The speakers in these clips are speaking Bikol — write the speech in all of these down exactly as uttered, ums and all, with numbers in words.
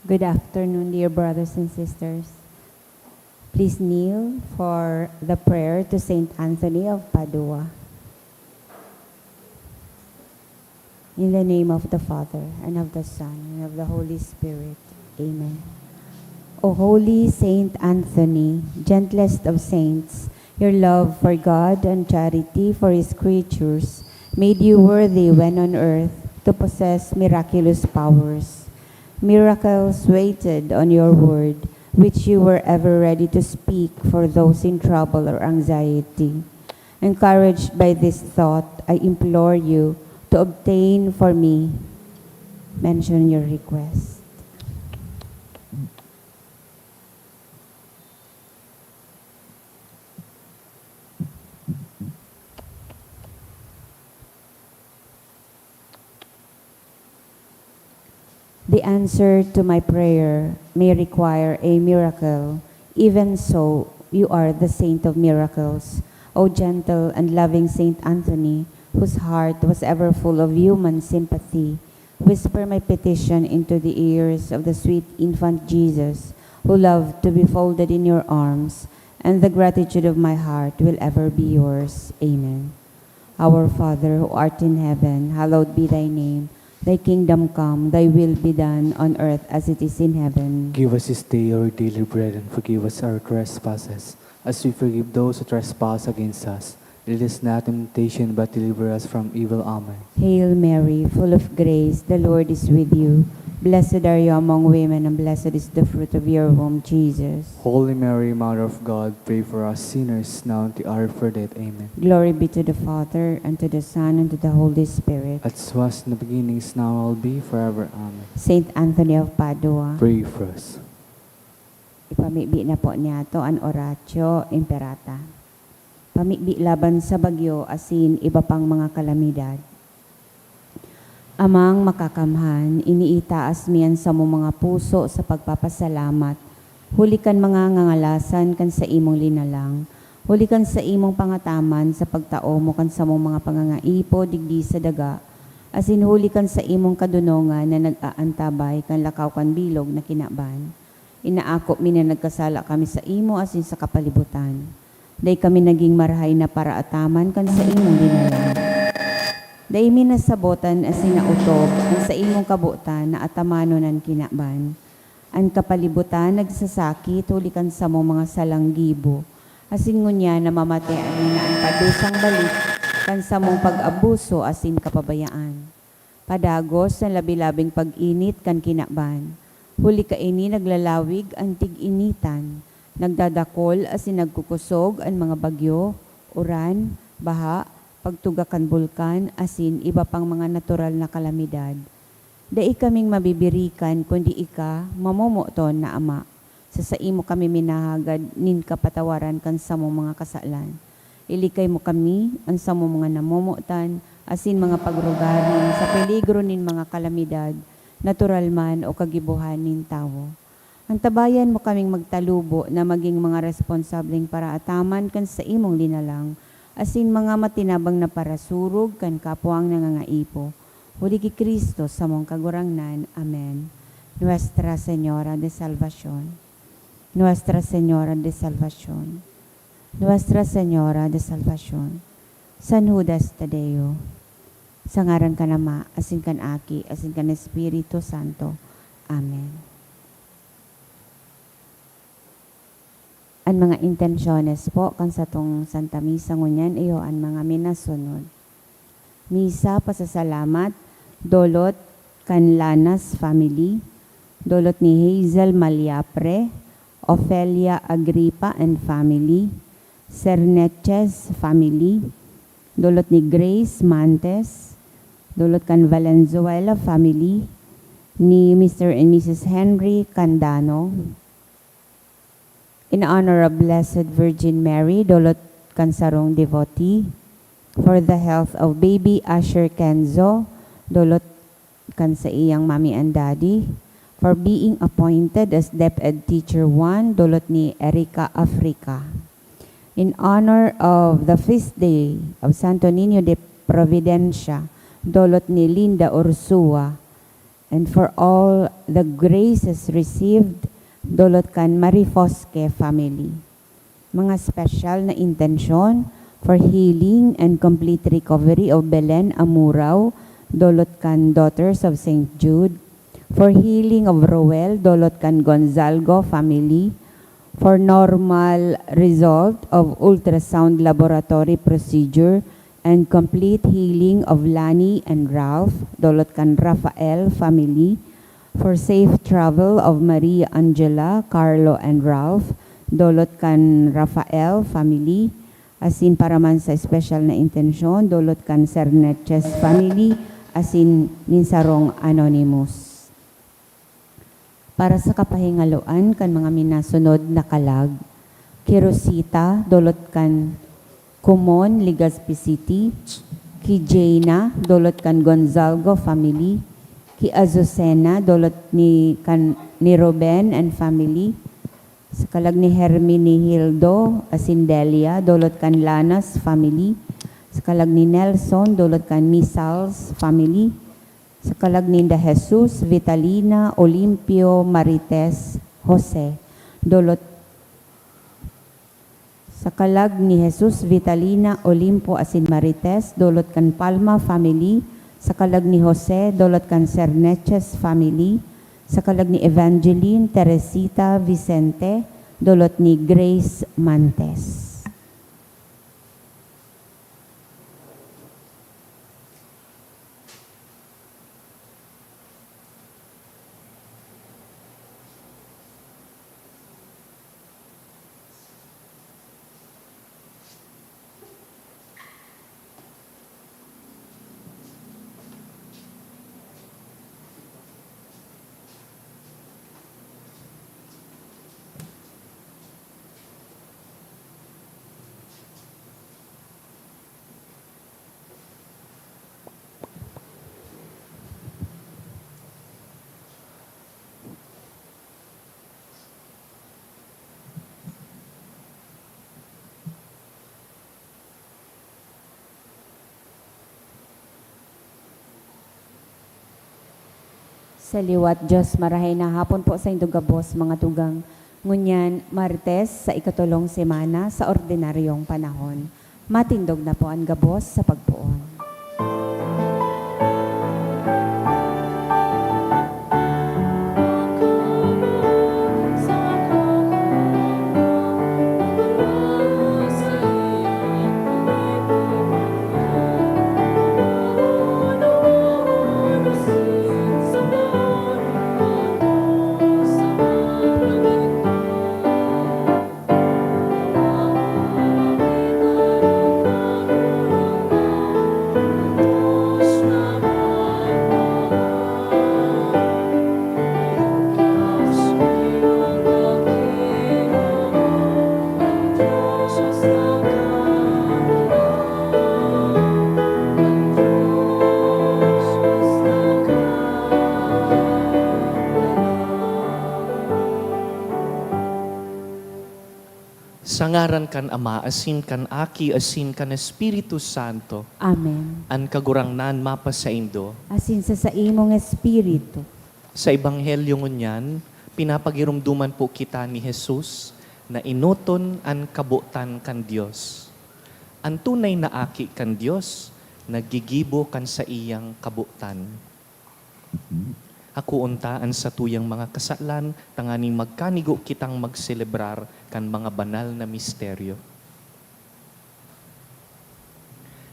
Good afternoon, dear brothers and sisters. Please kneel for the prayer to Saint Anthony of Padua. In the name of the Father, and of the Son, and of the Holy Spirit. Amen. O holy Saint Anthony, gentlest of saints, your love for God and charity for His creatures made you worthy when on earth to possess miraculous powers. Miracles waited on your word, which you were ever ready to speak for those in trouble or anxiety. Encouraged by this thought, I implore you to obtain for me. Mention your request. The answer to my prayer may require a miracle. Even so, you are the saint of miracles. O gentle and loving Saint Anthony, whose heart was ever full of human sympathy, whisper my petition into the ears of the sweet infant Jesus, who loved to be folded in your arms, and the gratitude of my heart will ever be yours. Amen. Our Father, who art in heaven, hallowed be thy name. Thy kingdom come, thy will be done on earth as it is in heaven. Give us this day our daily bread, and forgive us our trespasses, as we forgive those who trespass against us. Lead us not into temptation, but deliver us from evil. Amen. Hail Mary, full of grace, the Lord is with you. Blessed are you among women, and blessed is the fruit of your womb, Jesus. Holy Mary, Mother of God, pray for us sinners, now and at the hour of our death. Amen. Glory be to the Father, and to the Son, and to the Holy Spirit. As was in the beginning, is now, will be, forever. Amen. Saint Anthony of Padua. Pray for us. Ipamibi na po niyato an Oratio Imperata. Pamibi laban sa bagyo asin iba pang mga kalamidad. Amang Makakamhan, iniitaas mi an samong mga puso sa pagpapasalamat, huli kan mga ngangalasan kan saimong linalang, huli kan saimong pangataman sa pagtao mo kan samong mga pangangaipo digdi sa daga, asin huli kan saimong kadonongan na nag-aantabay kan lakaw kan bilog na kinaban. Inaako mi na nagkasala kami saimo asin sa kapalibutan. Dai kami nagin marahay na paraataman kan saimong linalang. Dai mi nasabotan asin naotob an saimong kabotan na atamanon an kinaban. An kapalibutan nagsasakit huli kan samong mga salang gibo, asin ngunyan namamatean mi na an padusang balik kan samong pag-abuso asin kapabayaan. Padagos na labi-labing pag-init kan kinaban, huli kaini naglalawig an tig-initan, nagdadakol asin nagkukosog an mga bagyo, uran, baha, pagtugak kan bulkan, asin iba pang mga natural na kalamidad. Dai kaming mabibirikan kundi ika, mamomoton na Ama. Sa saimo kami minahagad nin kapatawaran kan samong mga kasalan. Ilikay mo kami, an samong mga namomotan, asin mga pagrugaring sa peligro nin mga kalamidad, natural man o kagibohan nin tawo. Antabayan mo kaming magtalubo na magin mga responsableng paraataman kan saimong linalang, asin mga matinabang na parasurog kan kapwang nangangaipo. Huli ki Cristo, samong Kagurangnan. Amen. Nuestra Señora de Salvacion. Nuestra Señora de Salvacion. Nuestra Señora de Salvacion. San Judas Tadeo. Sa ngaran kan Ama, asin kan Aki, asin kan Espiritu Santo. Amen. An mga intensyones po kan satong Santa Misa ngunyan iyo an mga minasunod. Misa pasasalamat, dolot kan Lanas family, dolot ni Hazel Maliapre, Ofelia Agripa and family, Serneches family, dolot ni Grace Mantes, dolot kan Valenzuela family, ni Mister and Missus Henry Candano, in honor of Blessed Virgin Mary, dolot kan sarong devotee, for the health of baby Asher Kenzo, dolot kan saiyang mommy and daddy, for being appointed as DepEd Teacher one, dolot ni Erica Africa. In honor of the feast day of Santo Niño de Providencia, dolot ni Linda Ursua, And for all the graces received, dolot kan Marifosque family. Mga special na intensyon for healing and complete recovery of Belen Amurao, dolot kan Daughters of Saint Jude, for healing of Roel, dolot kan Gonzalgo family, for normal result of ultrasound laboratory procedure and complete healing of Lani and Ralph, dolot kan Rafael family, for safe travel of Maria Angela, Carlo, and Ralph, dolot kan Rafael family, asin para man sa espesyal na intensyon, dolot kan Serneches family, asin nin sarong anonymous. Para sa kapahingaloan kan mga minasunod na kalag, ki Rosita, dolot kan Kumon, Legazpi City, ki Jaina, dolot kan Gonzalgo family, ki Azucena, dolot ni, kan, ni Ruben and family, sa kalag ni Herminihildo asin Delia, dolot kan Lanas family, sa kalag ni Nelson, dolot kan Misals family, sa kalag ninda Jesus, Vitalina, Olimpio, Marites, Jose, dolot, sa kalag ni Jesus, Vitalina, Olimpo asin Marites, dolot kan Palma family, sa kalag ni Jose, dolot kan Serneches family, sa kalag ni Evangeline, Teresita, Vicente, dolot ni Grace Mantes. Sa liwat Dios, marahay na hapon po saindo gabos, mga tugang. Ngunyan, Martes, sa ikatolong semana sa ordinaryong panahon. Matindog na po an gabos sa pagpoon. Sa ngaran kan Ama, asin kan Aki, asin kan Espiritu Santo. Amen. An Kagurangnan mapasaindo. Asin sa saimong espiritu. Sa Ebanghelyo ngunyan, pinapagiromdoman po kita ni Jesus na enoton an kabotan kan Dios. An tunay na aki kan Dios naggigibo kan saiyang kabotan. Hakoon ta an satuyang mga kasalan tanganing magkanigo kitang magselebrar kan mga banal na misteryo.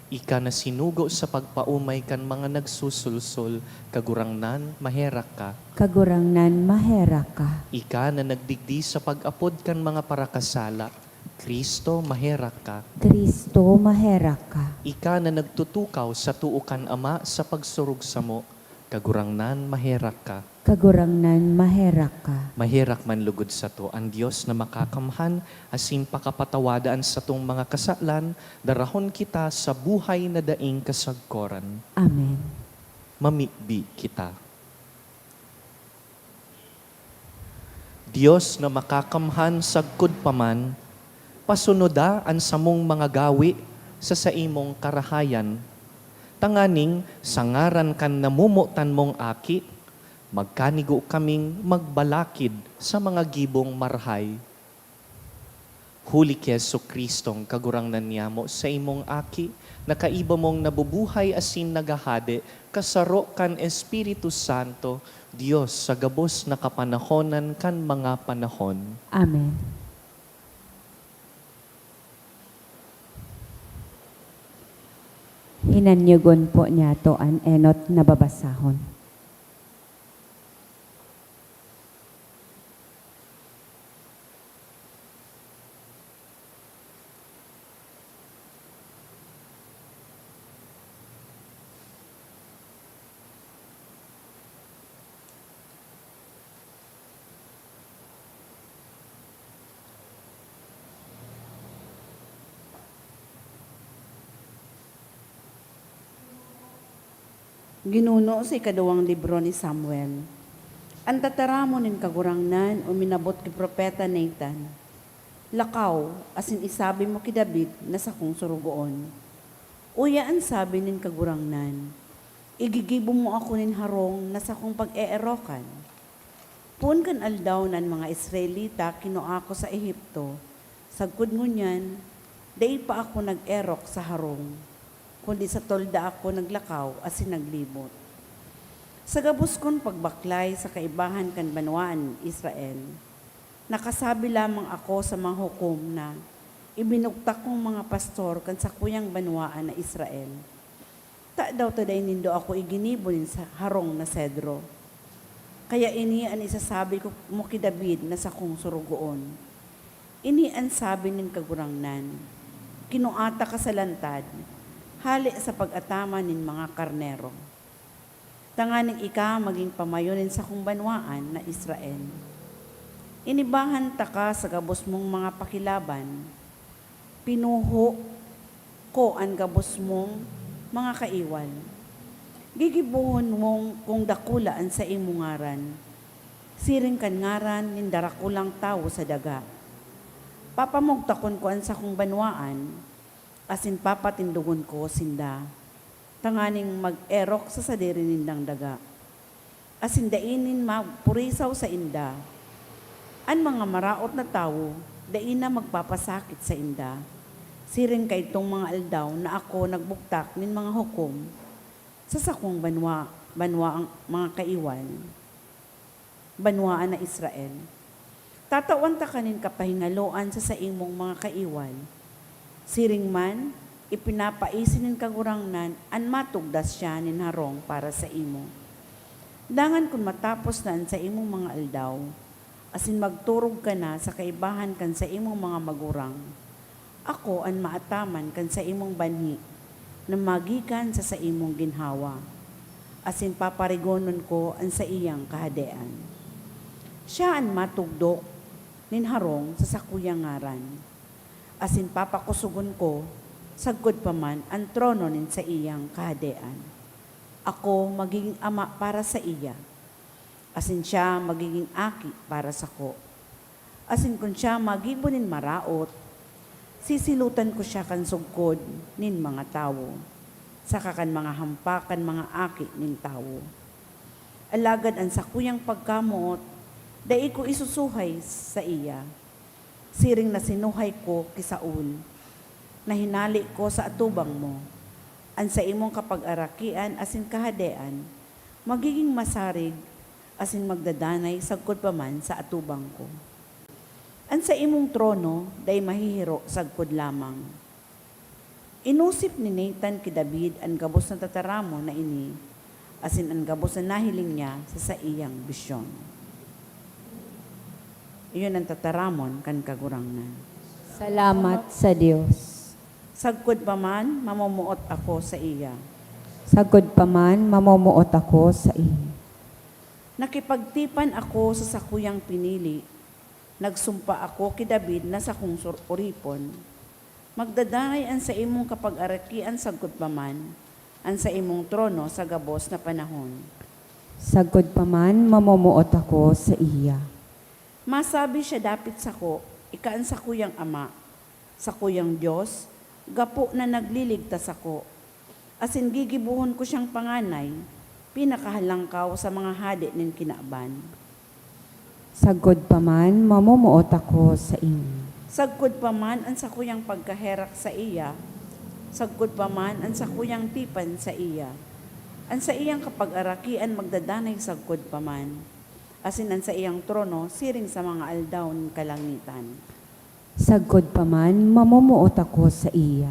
Ika na sinugo sa pagpaomay kan mga nagsusulsol, Kagurangnan, maherak ka. Kagurangnan, maherak ka. Ika na nagdigdi sa pag-apod kan mga parakasala, Cristo, maherak ka. Cristo, maherak ka. Ika na nagtutukaw sa too kan Ama sa pagsurog samo, Kagurangnan, maherak ka. Kagurangnan, maherak ka. Maherak man lugod sato an Dios na makakamhan, asin pakapatawada an satong mga kasalan, darahon kita sa buhay na daing kasagkoran. Amen. Mamibi kita. Dios na makakamhan, sagkod pa man, pasunoda an samong mga gawe sa saimong karahayan, tanganing sa ngaran kan namomotan mong Aki, Magkanigo kaming magbalakid sa mga gibong marahay. Huli ki Jesu-Cristong Kagurangnan niyamo, saimong Aki, na kaiba mong nabubuhay asin naghahade, kasaro kan Espiritu Santo, Dios sa gabos na kapanahonan kan mga panahon. Amen. Hinanyogon po niyato an enot na babasahon. Ginuno sa ikaduwang libro ni Samuel. An tataramon nin Kagurangnan uminabot ki propeta Nathan, "Lakaw, asin isabi mo ki David na sakong sorogoon, 'Uya an sabi nin Kagurangnan, igigibo mo ako nin harong na sakong pag-eerokan.' Poon kan aldaw na an mga Israelita kinua ko sa Egipto, sagkod ngunyan, dai pa ako nag-erok sa harong, kundi sa tolda ako naglakaw asin naglibot. Sa gabos kon pagbaklay sa kaibahan kan banwaan nin Israel, nakasabi lamang ako sa mga hukom na ibinugtak kong mga pastor kan sakuyang banwaan na Israel. Tadaw ta dai nindo ako iginibo nin sa harong na sedro? Kaya ini an isasabi ko mo ki David na sakong sorogoon, 'Ini an sabi nin Kagurangnan, Kinua taka sa lantad, hale sa pag-ataman nin mga karnero, tanganing ika magin pamayo nin sakong banwaan na Israel. Inibahan taka sa gabos mong mga pakilaban, pinuho ko an gabos mong mga kaiwal. Gigibohon mong kong dakula an saimong ngaran, siring kan ngaran nin darakulang tawo sa daga. Papamugtakon ko an sakong banwaan, asin papatindogon ko sinda, tanganing mag-erok sa sadiri nindang daga, asin dai nin magpurisaw sainda. An mga maraot na tawo dai na magpapasakit sainda, siring kaidtong mga aldaw na ako nagbugtak nin mga hukom sa sakong banwa, banwaang mga kaiwal, banwaan na Israel. Tatawan taka nin kapahingaloan sa saimong mga kaiwal. Siring man, ipinapaisi nin Kagurangnan an matugdas siya nin harong para saimo. Dangan kun matapos na an saimong mga aldaw, asin magturog ka na sa kaibahan kan saimong mga magurang, ako an maataman kan saimong banhi na magikan sa saimong ginhawa, asin paparigonon ko an saiyang kahadean. Siya an matugdok nin harong sa sakuyang ngaran, asin papakosogon ko sagkod pa man an trono nin saiyang kahadean. Ako magigin ama para saiya, asin siya magigin aki para sako. Asin kun siya magibo nin maraot, sisilotan ko siya kan sugkod nin mga tawo, saka kan mga hampak kan mga aki nin tawo. Alagad an sakuyang pagkamoot, dai ko isusuhay saiya. Siring na sinuhay ko ki Saul, na hinale ko sa atubang mo. An saimong kapagarakian asin kahadean magigin masarig asin magdadanay sagkod pa man sa atubang ko. An saimong trono dai mahihiro sagkod lamang. Inosip ni Nathan ki David an gabos na tataramon na ini asin an gabos na nahiling niya sa saiyang bisyon. Iyon an tataramon kan Kagurangnan. Salamat sa Dios. Sagkod pa man, mamomoot ako saiya. Sagkod pa man, mamomoot ako saiya. Nakipagtipan ako sa sakuyang pinili, nagsumpa ako ki David na sakong sur-, oripon. Magdadanay an saimong kapagarakian sagkod pa man, an saimong trono sa gabos na panahon. Sagkod pa man, mamomoot ako saiya. Masabi siya dapit sako, ika an sakuyang Ama, sakuyang Dios, gapo na nagliligtas sako. Asin gigibohon ko siyang panganay, Pinakahalangkaw sa mga hade nin kinaban. Sagkod pa man, mamomoot ako saimo. Sagkod pa man an sakuyang pagkaherak saiya, sagkod pa man an sakuyang tipan saiya. An saiyang kapagarakian magdadanay sagkod pa man, asin an saiyang trono siring sa mga aldaw nin kalangitan. Sagkod pa man, mamomoot ako saiya.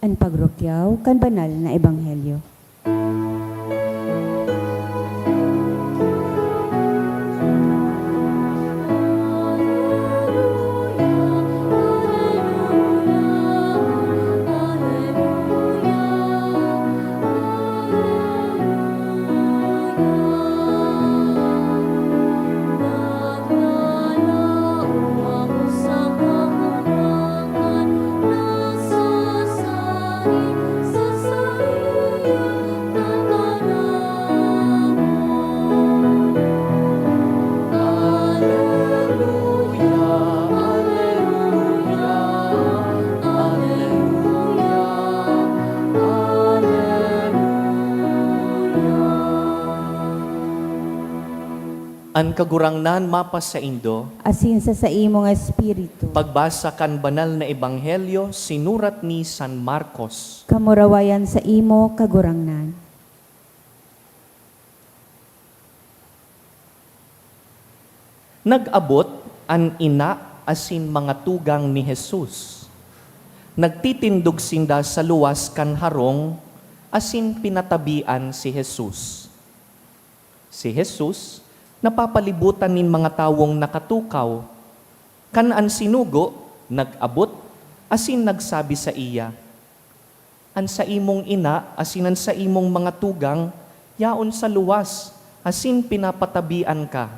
An pagrukyaw kan banal na ebanghelyo. An Kagurangnan mapasaindo. Asin sa saimong espiritu. Pagbasa kan Banal na Ebanghelyo sinurat ni San Marcos. Kamurawayan saimo, Kagurangnan. Nag-abot an ina asin mga tugang ni Jesus. Nagtitindog sinda sa luwas kan harong asin pinatabian si Jesus. Si Jesus napapalibutan nin mga tawong nakatukaw. Kan an sinugo nag-abot asin nagsabi saiya, "An saimong ina asin an saimong mga tugang yaon sa luwas asin pinapatabian ka."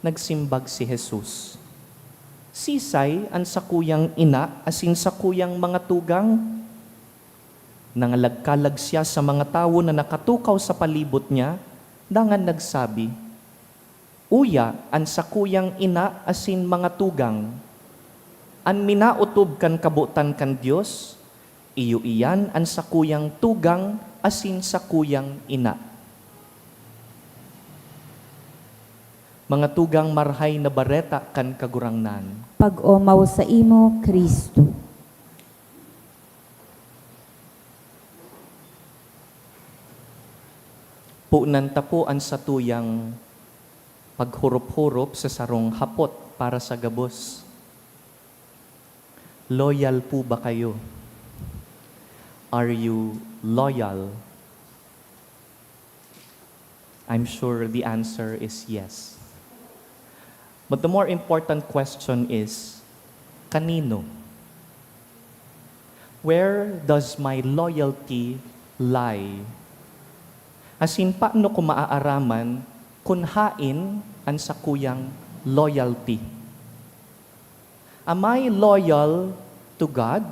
Nagsimbag si Jesus, "Sisay an sakuyang ina asin sakuyang mga tugang?" Nangalagkalag siya sa mga tawo na nakatukaw sa palibot niya, dangan nagsabi, "Uya an sakuyang ina asin mga tugang. An minaotob kan kabotan kan Dios, iyo iyan an sakuyang tugang asin sakuyang ina." Mga tugang, Marahay na Bareta kan Kagurangnan. Pag-omaw saimo, Cristo. Punan ta po an satuyang paghurop-hurop sa sarong hapot para sa gabos. Loyal po ba kayo? Are you loyal? I'm sure the answer is yes. But the more important question is, kanino? Where does my loyalty lie? Asin paano ko maaaraman kun haen an sakuyang loyalty? Am I loyal to God?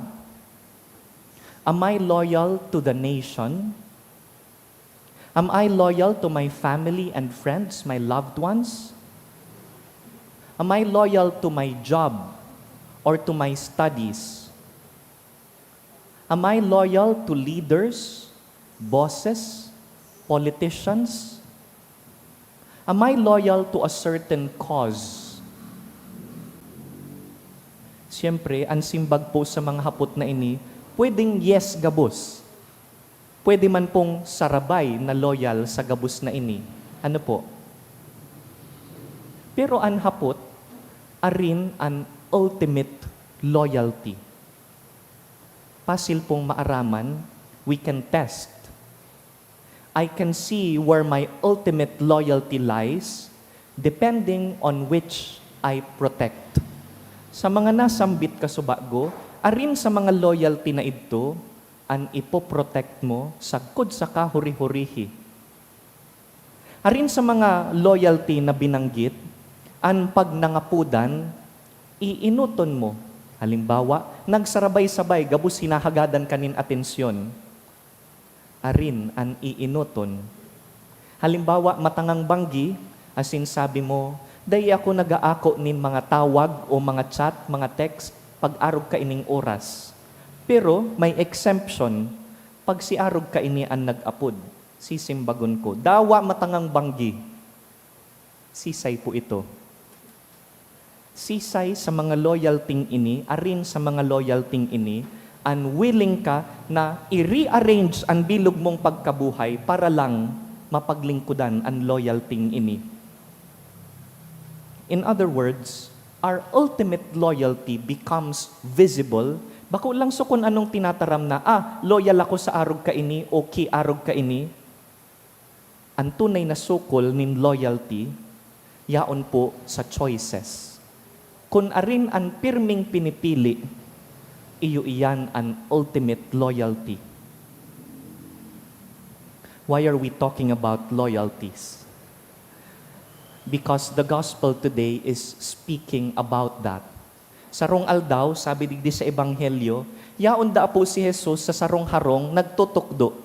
Am I loyal to the nation? Am I loyal to my family and friends, my loved ones? Am I loyal to my job or to my studies? Am I loyal to leaders, bosses, politicians? Am I loyal to a certain cause? Siyempre, an simbag po sa mga hapot na ini, pwedeng yes gabos. Pwede man pong sarabay na loyal sa gabos na ini. Ano po? Pero an hapot, arin an ultimate loyalty. Pasil pong maaraman, we can test. I can see where my ultimate loyalty lies depending on which I protect. Sa mga nasambit kasubago, arin sa mga loyalty na idto an ipoprotect mo sagkod sa kahuri-hurihi. Arin sa mga loyalty na binanggit, an pagnangapodan, iinoton mo. Halimbawa, nagsarabay-sabay gabos hinahagadan ka nin atensyon. Arin an iinoton. Halimbawa, matangang banggi, asin sabi mo, "Dai ako nag-aako nin mga tawag o mga chat, mga text, pag-arog kaining oras." Pero may exemption, pag si arog kaini an nag-apod. Sisimbagon ko, dawa matangang banggi. Sisay po ito. Sisay sa mga loyalty ini, arin sa mga loyalty ini, an willing ka na i-rearrange an bilog mong pagkabuhay para lang mapaglingkodan an loyalty ini. In other words, our ultimate loyalty becomes visible, bako lang sa kun anong tinataram na, "Ah, loyal ako sa arog kaini o ki arog kaini." An tunay na sukol nin loyalty, yaon po sa choices. Kun arin an pirming pinipili, iyo iyan an ultimate loyalty. Why are we talking about loyalties? Because the gospel today is speaking about that. Sarong aldaw, sabi digdi sa Ebanghelyo, yaon daa po si Jesus sa sarong harong nagtutukdo.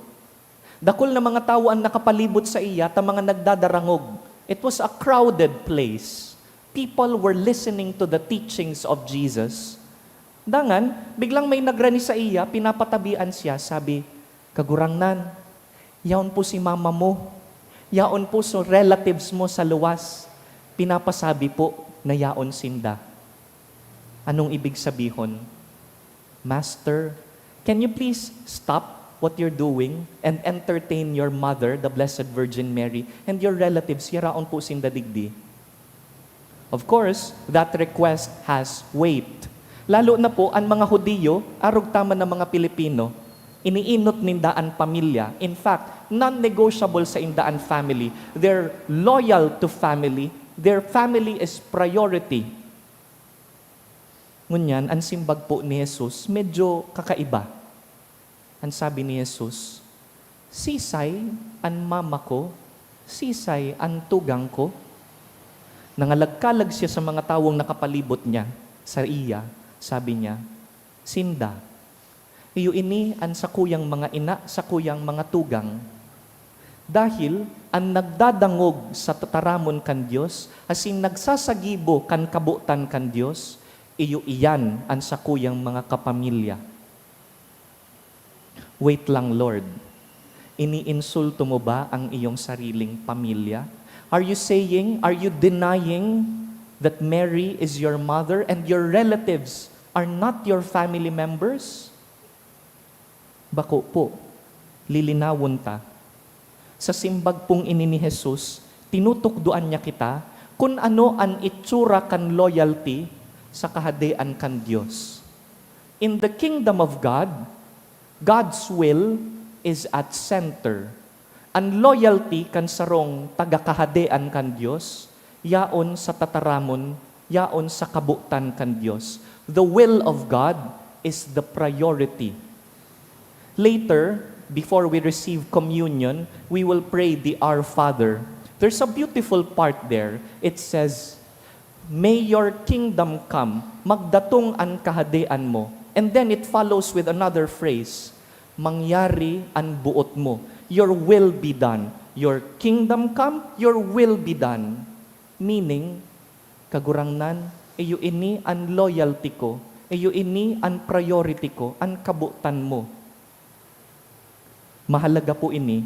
Dakul na mga tawo an nakapalibot saiya ta mga nagdadarangog. It was a crowded place. People were listening to the teachings of Jesus. Dangan, biglang may nagrani saiya, pinapatabian siya, sabi, "Kagurangnan, yaon po si mama mo. Yaon po so relatives mo sa luwas. Pinapasabi po na yaon sinda." Anong ibig sabihon? "Master, can you please stop what you're doing and entertain your mother, the Blessed Virgin Mary, and your relatives? Yaraon po sinda digdi." Of course, that request has weight. Lalo na po an mga Hudiyo, arog ta man na mga Pilipino, iniinot ninda an pamilya. In fact, non-negotiable sa inda an family. They're loyal to family. Their family is priority. Ngunyan, an simbag po ni Jesus medyo kakaiba. An sabi ni Jesus, "Sisay an mama ko? Sisay an tugang ko?" Nangalagkalag siya sa mga tawong nakapalibot niya, saiya. Sabi niya, "Sinda. Iyo ini an sakuyang mga ina, sakuyang mga tugang." Dahil an nagdadangog sa tataramon kan Dios asin nagsasagibo kan kabotan kan Dios, iyo iyan an sakuyang mga kapamilya. Wait lang, Lord. Iniinsulto mo ba ang iyong sariling pamilya? Are you saying, are you denying that Mary is your mother and your relatives are not your family members? Bako po, lilinawon ta. Sa simbag pong ini ni Jesus, tinutukdoan niya kita kun ano an itsura kan loyalty sa Kahadean kan Dios. In the kingdom of God, God's will is at center. An loyalty kan sarong taga-Kahadean kan Dios yaon sa tataramon, yaon sa kabotan kan Dios. The will of God is the priority. Later, before we receive communion, we will pray the Our Father. There's a beautiful part there. It says, "May your kingdom come, magdatong an kahadean mo." And then it follows with another phrase, "Mangyari an boot mo." Your will be done. Your kingdom come, your will be done. Meaning, "Kagurangnan, iyo ini an loyalty ko, iyo ini an priority ko, an kabotan mo." Mahalaga po ini.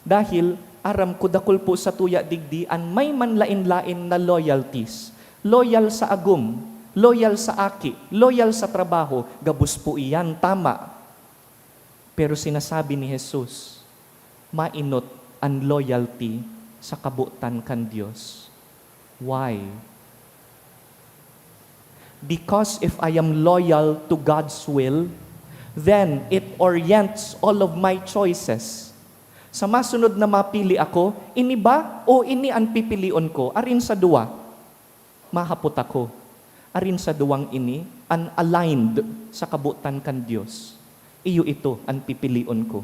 Dahil aram ko dakul po sa tuya digdi an may manlain-lain na loyalties. Loyal sa agom, loyal sa aki, loyal sa trabaho, gabos po iyan, tama. Pero sinasabi ni Jesus, mainot an loyalty sa kabotan kan Dios. Why? Because if I am loyal to God's will, then it orients all of my choices. Sa masunod na mapili ako, ini ba o ini an pipilion ko? Arin sa duwa, mahapot ako. Arin sa duwang ini an aligned sa kabotan kan Dios. Iyo ito an pipilion ko.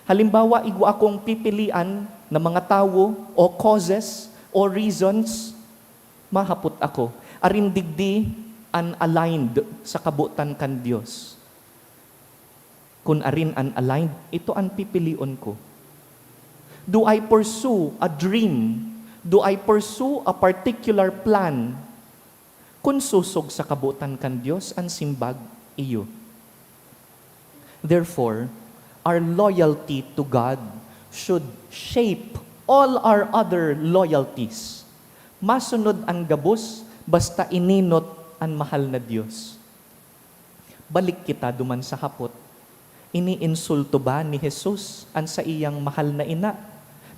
Halimbawa, igwa akong pipilian na mga tawo o causes o reasons, mahapot ako, arin digdi an aligned sa kabotan kan Dios? Kun arin an aligned, ito an pipilion ko. Do I pursue a dream? Do I pursue a particular plan? Kun sosog sa kabotan kan Dios an simbag, iyo. Therefore, Our loyalty to God should shape all our other loyalties. Masunod an gabos basta ininot an mahal na Dios. Balik kita duman sa hapot. Iniinsulto ba ni Jesus an saiyang mahal na ina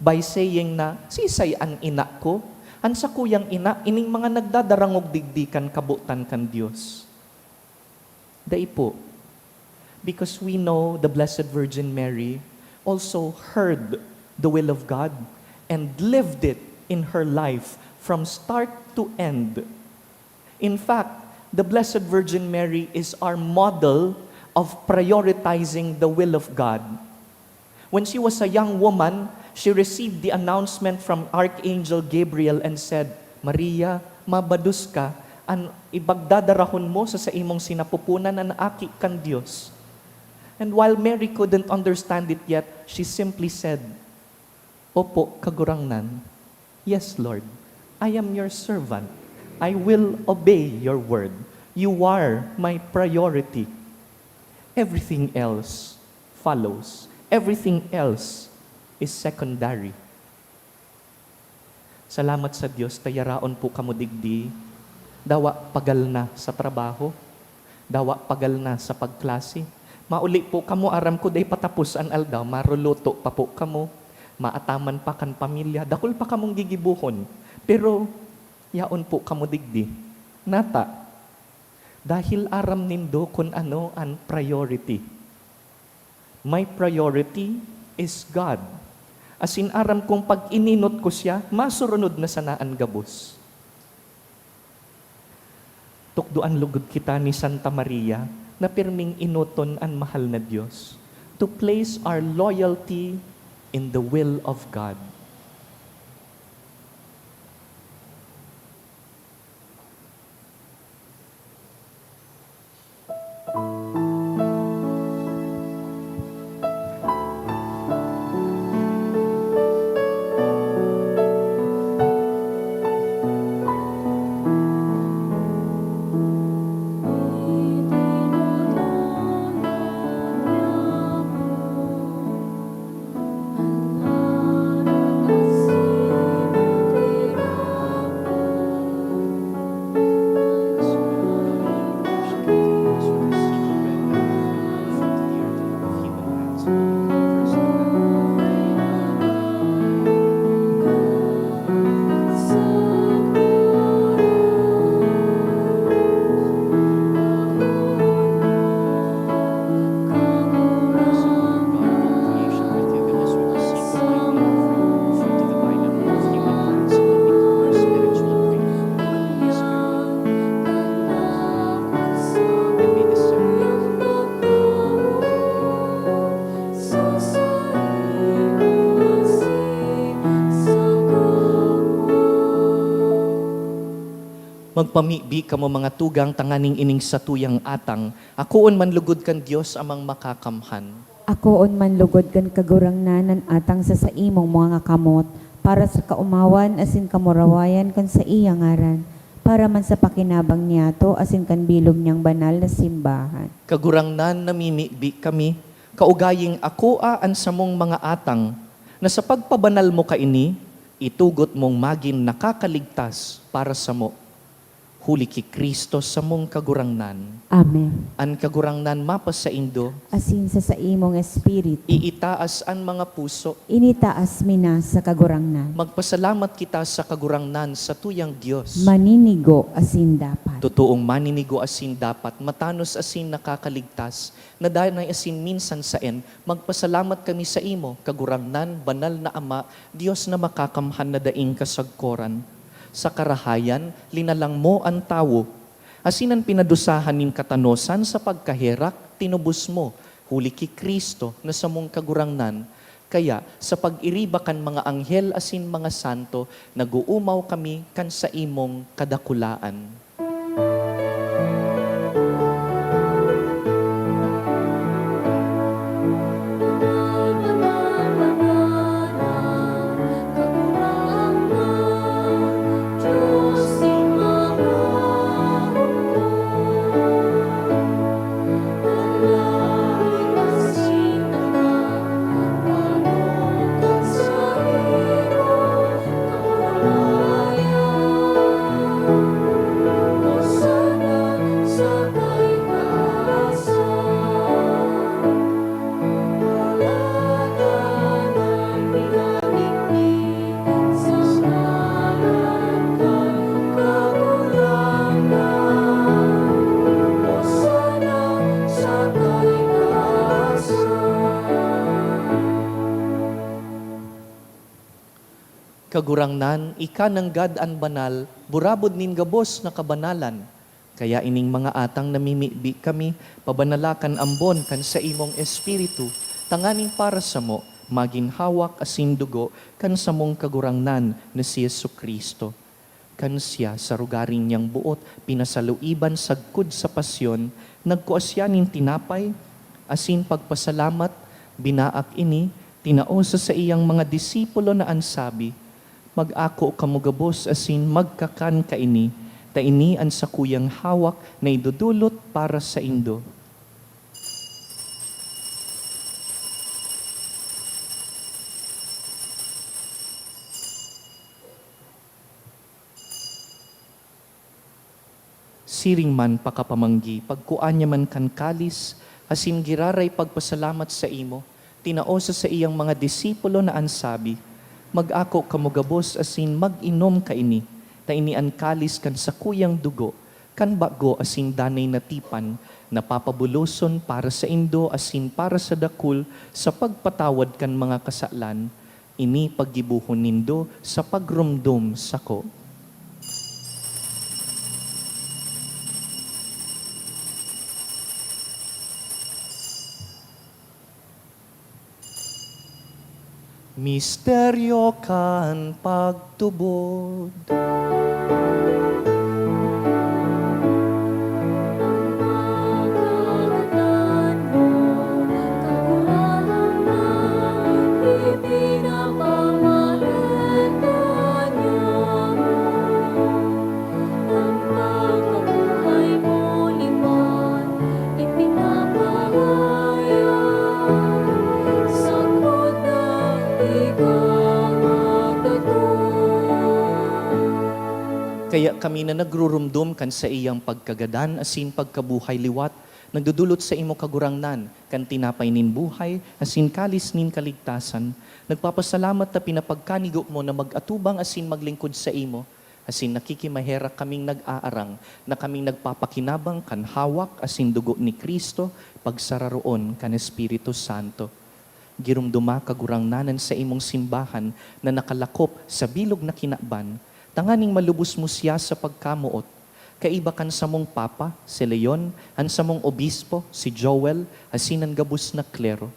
by saying na, "Siisay an ina ko?" An sakuyang ina, ining mga nagdadarangog digdi kan kabotan kan Dios. Dai po. Because we know the Blessed Virgin Mary also heard the will of God and lived it in her life from start to end. In fact, the Blessed Virgin Mary is our model of prioritizing the will of God. When she was a young woman, she received the announcement from Archangel Gabriel and said, "Maria, mabados ka, an ipagdadarahon mo sa saimong sinapupunan an Aki kan Dios." And while Mary couldn't understand it yet, she simply said, "Opo, Kagurangnan. Yes, Lord. I am your servant. I will obey your word. You are my priority. Everything else follows. Everything else is secondary." Salamat sa Dios ta yaraon po kamo digdi. Dawa pagal na sa trabaho. Dawa pagal na sa pagklase. Mauli po kamo, aram ko dai patapos an aldaw, maruluto pa po kamo, maataman pa kan pamilya, dakul pa kamong gigibohon. Pero yaon po kamo digdi. Nata, dahil aram nindo kun ano an priority. My priority is God. Asin aram kong pag ininot ko siya, masurunod na sana an gabos. Tukdoan lugod kita ni Santa Maria na pirming enoton an mahal na Dios, to place our loyalty in the will of God. Magpamibi kamo, mga tugang, tanganing ining satuyang atang akoon man lugod kan Dios Amang Makakamhan. Akoon man lugod kan Kagurangnan an atang sa saimong mga kamot, para sa kaomawan asin kamurawayan kan saiyang ngaran, para man sa pakinabang niyato asin kan bilog niyang banal na simbahan. Kagurangnan, namimibi kami, kaugaying akoa an samong mga atang, na sa pagpabanal mo kaini, itugot mong magin nakakaligtas para samo. Huli ki Cristo samong Kagurangnan. Amen. An Kagurangnan mapasaindo. Asin sa saimong espiritu. Iitaas an mga puso. Initaas mi na sa Kagurangnan. Magpasalamat kita sa Kagurangnan, satuyang Dios. Maninigo asin dapat. Totoong maninigo asin dapat, matanos asin nakakaligtas, na danay asin minsan saen, magpasalamat kami saimo, Kagurangnan, Banal na Ama, Dios na Makakamhan na daing kasagkoran. Sa karahayan, linalang mo an tawo, asin an pinadusahan nin katanosan sa pagkaherak, tinubos mo, huli ki Cristo na samong Kagurangnan. Kaya, sa pag-iriba kan mga anghel asin mga santo, nag-oomaw kami kan saimong kadakulaan. Kagurangnan, ika nanggad an banal, burabod nin gabos na kabanalan. Kaya ining mga atang namimibi kami, pabanala kan ambon kan saimong Espiritu, tanganing para samo magin hawak asin dugo kan samong Kagurangnan na si Jesu-Cristo. Kan siya sa rogaring niyang boot pinasaluiban sagkod sa pasyon, nagkua siya nin tinapay, asin pagpasalamat, binaak ini, tinao sa saiyang mga disipulo na an sabi, "Mag-ako kamo gabos asin magkakan kaini, ta ini an sakuyang hawak na idodolot para saindo." Siring man pakapamanggi, pagkua niya man kan kalis, asin giraray pagpasalamat saimo, tinao sa saiyang mga disipulo na an sabi, "Mag-ako kamo gabos asin mag-inom kaini, ta ini an kalis kan sakuyang dugo, kan bago asin danay na tipan, na papabuloson para saindo asin para sa dakul sa pagpatawad kan mga kasalan. Ini paggibohon nindo sa pagromdom sako." Misteryo kan pagtubod. An pagkabuhay mo liwat, ipinapahayag, sagkod na ika magdaton. Kaya kami na nagrurumdom kan saiyang pagkagadan asin pagkabuhay liwat, nagdodolot saimo, Kagurangnan, kan tinapay nin buhay asin kalis nin kaligtasan, nagpapasalamat ta pinapagkanigo mo na mag-atubang asin maglingkod saimo, asin nakikimaherak kaming nag-aarang na kaming nagpapakinabang kan hawak asin dugo ni Cristo, pagsararoon kan Espiritu Santo. Giromdoma, Kagurangnan, an saimong simbahan na nakalakop sa bilog na kinaban, tanganing malubos mo siya sa pagkamoot, kaiba kan samong Papa, si Leon, an samong Obispo, si Joel, asin an gabos na klero.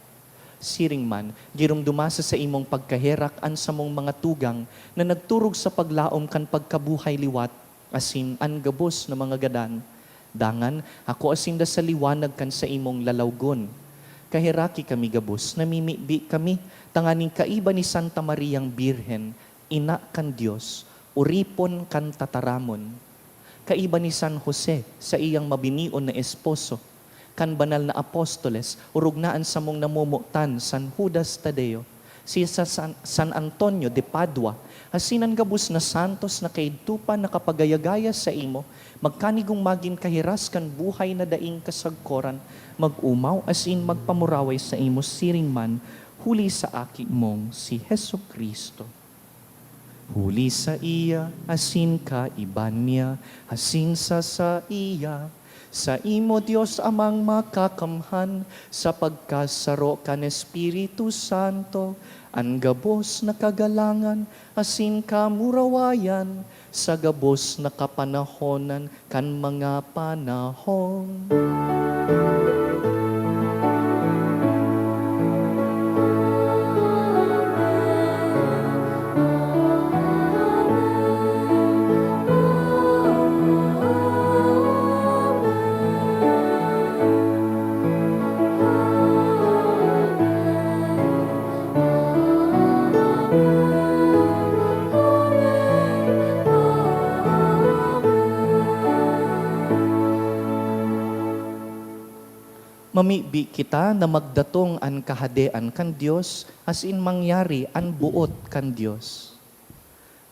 Siring man, giromdoma sa saimong pagkaherak an samong mga tugang na nagturog sa paglaom kan pagkabuhay liwat, asin an gabos na mga gadan. Dangan, akua sinda sa liwanag kan saimong lalawgon. Kaheraki kami gabos, namimibi kami, tanganing kaiba ni Santa Mariang Birhen, ina kan Dios, oripon kan tataramon. Kaiba ni San Jose, saiyang mabinion na esposo, kan banal na apostoles, orog na an samong namomotan, San Judas Tadeo, si Sa-, San, San Antonio de Padua, asin an gabos na santos na kaidto pa nakapagayagaya saimo, magkanigong magin kahiras kan buhay na daing kasagkoran, mag-omaw asin magpamuraway saimo siring man, huli sa Aki mong si Jesu-Cristo. Huli saiya, asin kaiba niya, asin sa saiya, saimo, Dios Amang Makakamhan, sa pagkasaro kan Espiritu Santo, an gabos na kagalangan asin kamurawayan sa gabos na kapanahonan kan mga panahon. Mamibi kita na magdatong an Kahadean kan Dios, asin mangyari an boot kan Dios.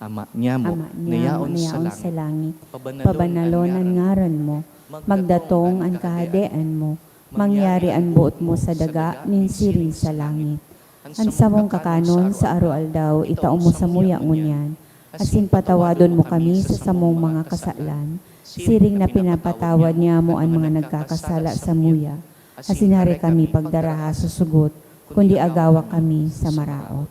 Ama niamo, Ama na niamo, yaon na sa yaon sa langit, langit, pabanalon pabanalon an an ngaran ngaran mo, mo, magdatong magdatong an an Kahadean Kahadean mo, mo, mangyari an boot mo sa daga nin siring sa langit. An samong kakanon sa aroaldaw, itao mo samuya ngunyan, asin patawadon mo kami sa samong mga kasalan, siring na pinapatawad niamo an mga nagkakasala samuya. Asin hare kami pagdaraha sa sugot, kundi agawa kami sa maraot.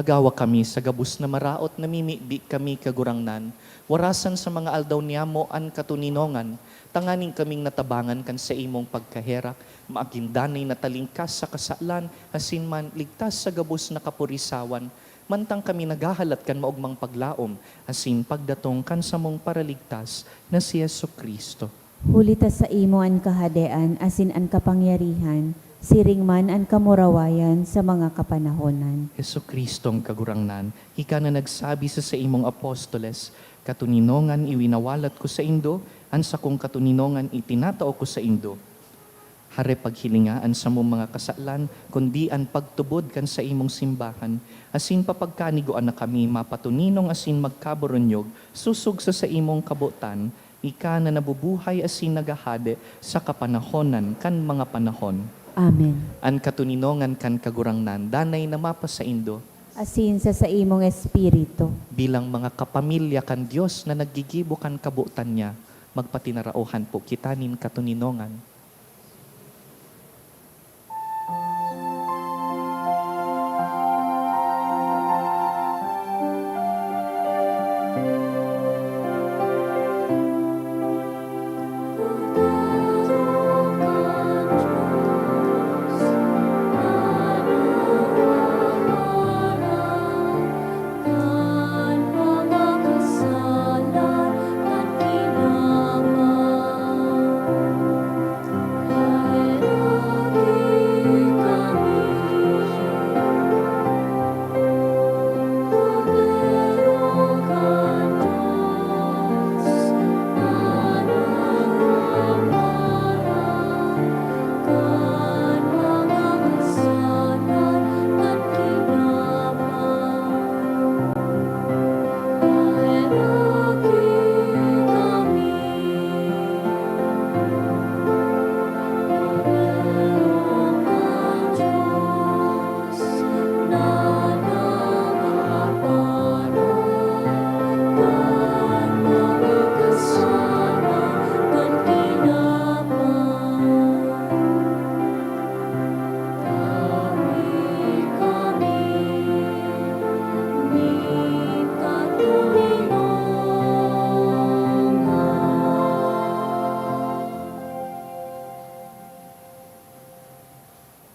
Agawa kami sa gabos na maraot, namimibi kami, Kagurangnan, warasan sa mga aldaw niyamo an katoninongan, tanganing kaming natabangan kan saimong pagkaherak, magin danay na talingkas sa kasalan, asin man ligtas sa gabos na kapurisawan, mantang kami naghahalat kan maogmang paglaom asin pagdatong kan samong Paraligtas na si Jesu-Cristo. Huli ta saimo an kahadean asin an kapangyarihan, siring man an kamurawayan sa mga kapanahonan. Jesu-Cristong Kagurangnan, ika na nagsabi sa saimong apostoles, "Katoninongan iwinawalat ko saindo, an sakong katoninongan itinatao ko saindo." Hare paghilinga an samong mga kasalan, kundi an pagtubod kan saimong simbahan, asin papagkanigoan na kami mapatoninong asin magkaburunyog sosog sa saimong kabotan, ika na nabubuhay asin naghahade sa kapanahonan kan mga panahon. Amen. An katoninongan kan Kagurangnan danay na mapasaindo. Asin sa saimong espiritu. Bilang mga kapamilya kan Dios na naggigibo kan kabotan niya, magpatinaraohan po kita nin katoninongan.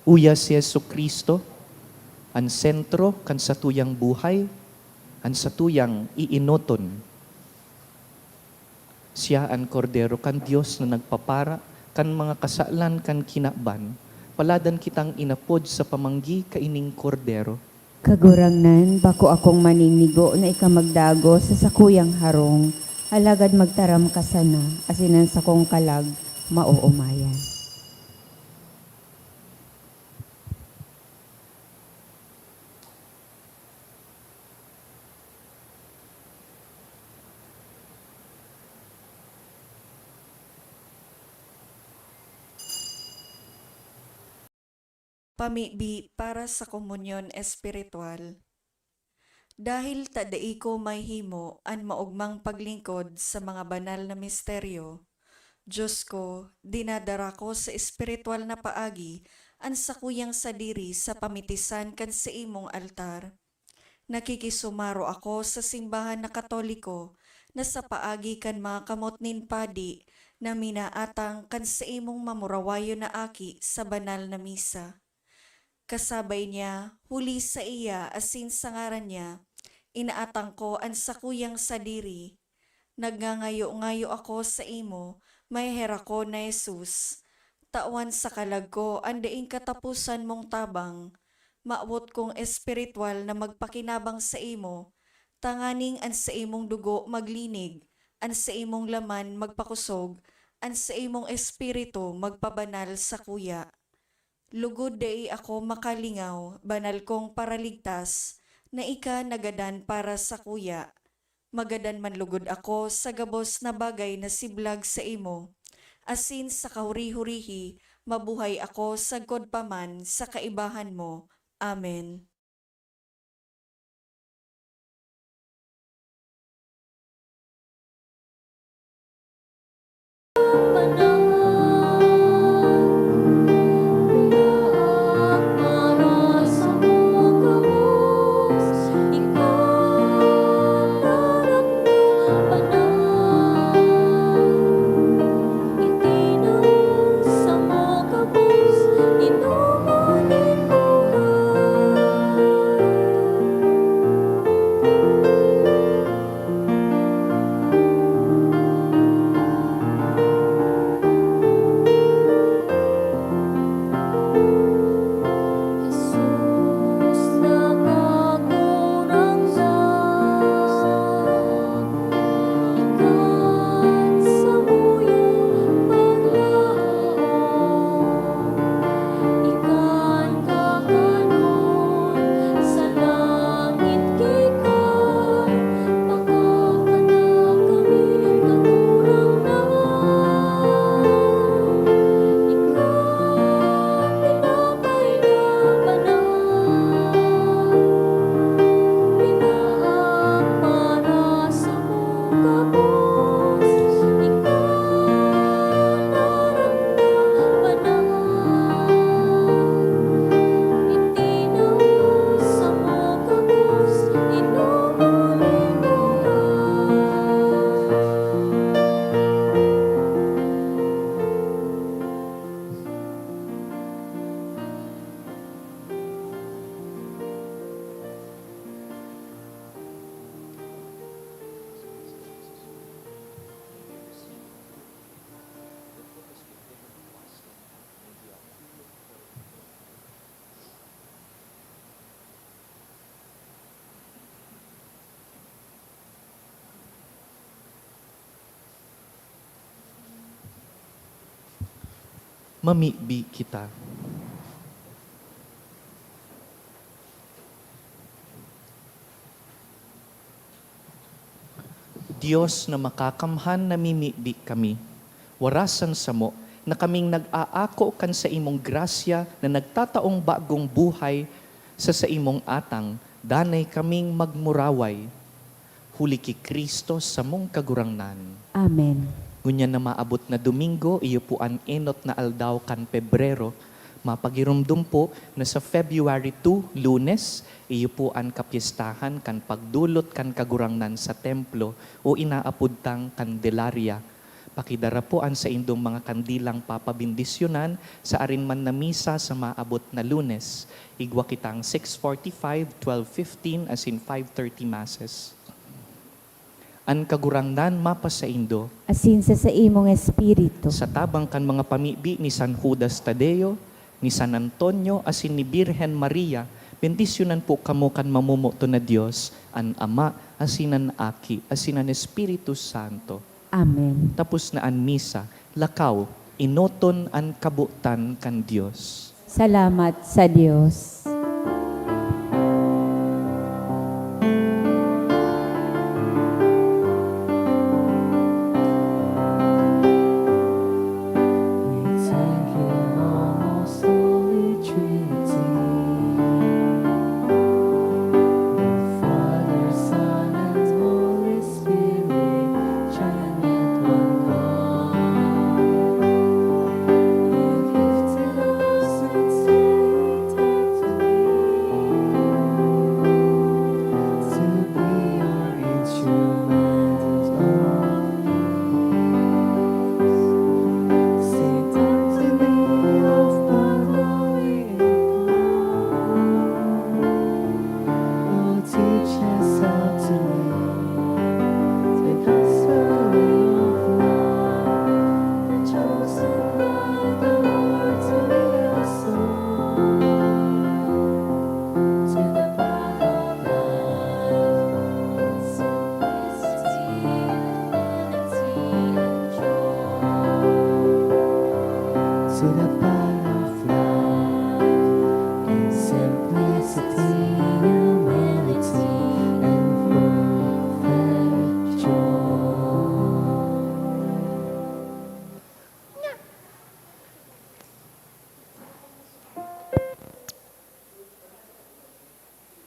Uya si Jesu-Cristo, an sentro kan satuyang buhay, an satuyang iinoton. Siya an Kordero kan Dios na nagpapara kan mga kasalan kan kinaban. Paladan kitang inapod sa pamanggi kaining Kordero. Kagurangnan, bako akong maninigo na ika magdagos sa sakuyang harong, alagad magtaram ka sana, asin an sakong kalag maoomayan. Pamibi para sa komunyon espiritual. Dahil ta dai ko mahihimo an maogmang paglingkod sa mga banal na misteryo, Dios ko, dinadara ko sa espiritual na paagi an sakuyang sadiri sa pamitisan kan saimong altar. Nakikisumaro ako sa simbahan na Katoliko na sa paagi kan mga kamot nin padi na minaatang kan saimong mamurawayon na aki sa banal na misa. Kasabay niya, huli saiya asin sa ngaran niya, inaatang ko an sakuyang sadiri. Nagngangayo-ngayo ako saimo, maheherak ko na Jesus, tawan sa kalag ko an daing kataposan mong tabang. Mawot kong espiritual na magpakinabang saimo, tanganing an saimong dugo maglinig, an saimong laman magpakosog, an saimong espiritu magpabanal sakuya. Lugod dai ako makalingaw, banal kong Paraligtas, na ika nagadan para sakuya. Magadan man lugod ako sa gabos na bagay na siblag saimo, asin sa kahuri-hurihi mabuhay ako sagkod pa man sa kaibahan mo. Amen. Mamibi kita. Dios na makakamhan, namimibi kami. Warasan samo na kaming nag-aako kan saimong grasya na nagtataong bagong buhay sa saimong atang, danay kaming magmuraway. Huli ki Cristo samong Kagurangnan. Amen. Ngunyan na maabot na Domingo, iyo po an enot na aldaw kan Pebrero. Mapagiromdom po na sa February two, Lunes, iyo po an kapyestahan kan pagdolot kan Kagurangnan sa templo o inaapod tang Candelaria. Pakidara po an saindong mga kandilang papabendisyonan sa arin man na misa sa maabot na Lunes. Igwa kitang six forty-five, twelve fifteen, asin five thirty masses. An Kagurangnan mapasaindo. Asin sa saimong espiritu. Sa tabang kan mga pamibi ni San Judas Tadeo, ni San Antonio, asin ni Birhen Maria, bendisyonan po kamo kan mamomoton na Dios, an Ama, asin an Aki, asin an Espiritu Santo. Amen. Tapos na an misa, lakaw, enoton an kabotan kan Dios. Salamat sa Dios.